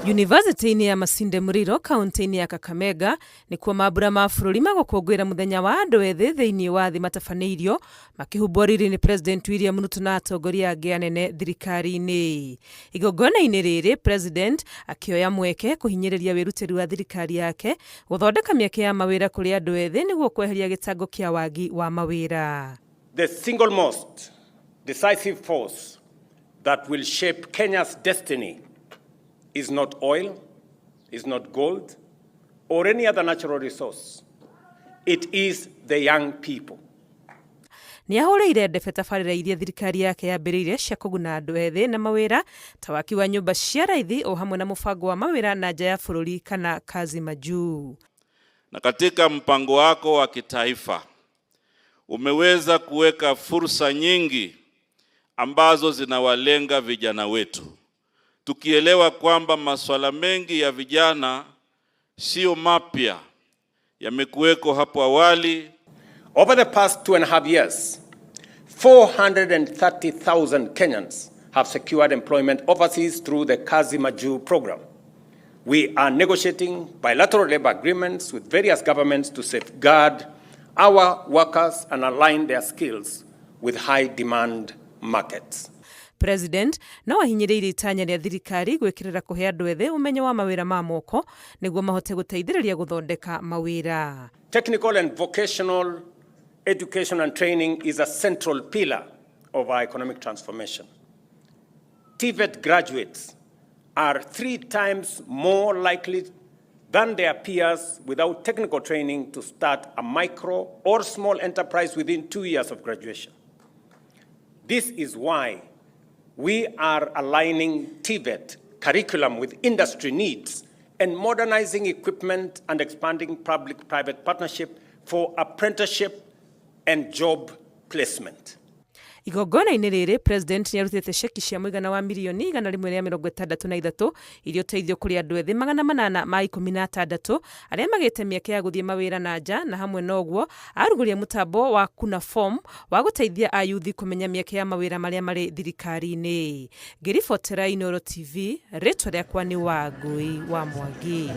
Yunivasĩtĩ-inĩ ya Masinde Muliro kaunti-inĩ ya Kakamega nĩkuo mambura ma bũrũri ma gũkũngũĩra mũthenya wa andũ ethĩ thĩinĩ wa thĩ matabanĩirio makĩhumbwo riri nĩ President William Ruto na atongoria angĩ anene thirikari-inĩ. Igongona-inĩ rĩrĩ President akĩoya mweke kũhinyĩrĩria wĩrutĩri wa thirikari yake gũthondeka mĩeke ya mawĩra kũrĩ andũ ethĩ nĩguo kweheria gĩtango kĩa wagi wa mawĩra. The single most decisive force that will shape Kenya's destiny is not oil, is not gold, or any other natural resource. It is the young people. Nĩ ahũrĩire ndebe tabarĩra iria thirikari yake yambĩrĩirie cia kũguna andũ ethĩ na mawĩra ta waki wa nyũmba cia raithi o hamwe na mũbango wa mawĩra na nja ya bũrũri kana kazi majuu. Na katika mpango wako wa kitaifa umeweza kuweka fursa nyingi ambazo zinawalenga vijana wetu, tukielewa kwamba masuala mengi ya vijana sio mapya, yamekuweko hapo awali. Over the past 2.5 years, 430,000 Kenyans have secured employment overseas through the Kazi Majuu program. We are negotiating bilateral labor agreements with various governments to safeguard our workers and align their skills with high demand markets. President no ahinyĩrĩirie itanya rĩa thirikari gwĩkĩrĩra kũhe andũ ethĩ ũmenyo wa mawĩra ma moko nĩguo mahote gũteithĩrĩria gũthondeka mawĩra. Technical and vocational education and training is a central pillar of our economic transformation. TVET graduates are three times more likely than their peers without technical training to start a micro or small enterprise within 2 years of graduation. This is why we are aligning TVET curriculum with industry needs and modernizing equipment and expanding public-private partnership for apprenticeship and job placement. Igongona-inĩ rĩrĩ President nĩarutĩte ceki cia mũigana wa mirioni 163 iria ũteithio kũrĩ andũ ethĩ 816 arĩa magĩte mĩeke ya gũthiĩ mawĩra na nja, na hamwe na ũguo arugũria mũtambo wa Kuna Form wa gũteithia ayuthi kũmenya mĩeke ya mawĩra marĩa marĩ thirikari-inĩ. Ngĩribotera Inooro TV, rĩtwa rĩakwa nĩ Wangũi wa Mwangi.